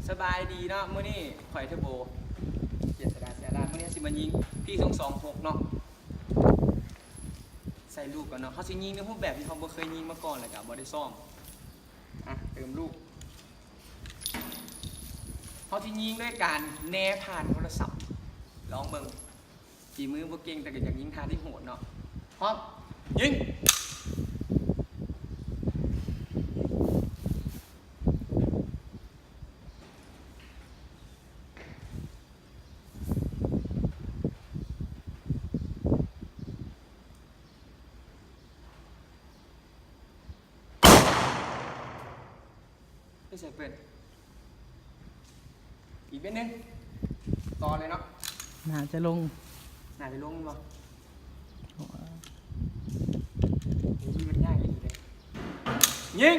ສະບາຍດີເນາະ ມື້ນີ້ຂ້ອຍເທີໂບ ເຈດສະດາ ເສຍລາດ ມື້ນີ້ເຮົາຊິມາຍິງ ພີສອງສອງຫົກເນາະ ໃສ່ລູກກ່ອນເນາະ ເຮົາຊິຍິງໃນຮູບແບບທີ່ເຮົາບໍ່ເຄີຍຍິງມາກ່ອນ ແລ້ວກະບໍ່ໄດ້ຊ້ອມ ອ່ະ ເຕີມລູກ ເຮົາຊິຍິງດ້ວຍການແນຜ່ານໂທລະສັບ ລອງເບິ່ງ ຝີມືບໍ່ເກັ່ງ ແຕ່ກໍຢາກຍິງທ່າທີ່ໂຫດເນາະ ພ້ອມ ຍິງ ໄປໃສ່ເປີດ ອີກເມັດໜຶ່ງ ຕໍ່ເລີຍເນາະ ໜ້າຈະລົງ ໜ້າຈະລົງແມ່ນບໍ່? ໂອ້ຍ ມັນຍາກອີ່ຫຼີເດ້ ຍິງ!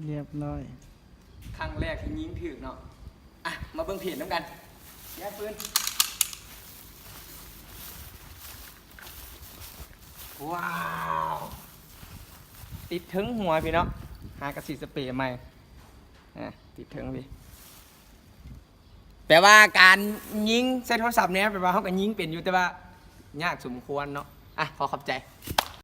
ຮຽບຮ້ອຍ ຄັ້ງແລກທີ່ຍິງຖືກເນາະ ອ່ະ ມາເບິ່ງເພຈນຳກັນ ແຍກປືນ ວ້າວ ຕິດເທິງຫົວພີ້ເນາະ ຫາກະຊິສະເປໃໝ່ ອ່ະ ຕິດເທິງພີ້ ແປວ່າການຍິງໃສ່ໂທລະສັບນີ້ ແປວ່າເຮົາກໍຍິງເປັນຢູ່ ແຕ່ວ່າຍາກສົມຄວນເນາະ ອ່ະ ຂໍຂອບໃຈ.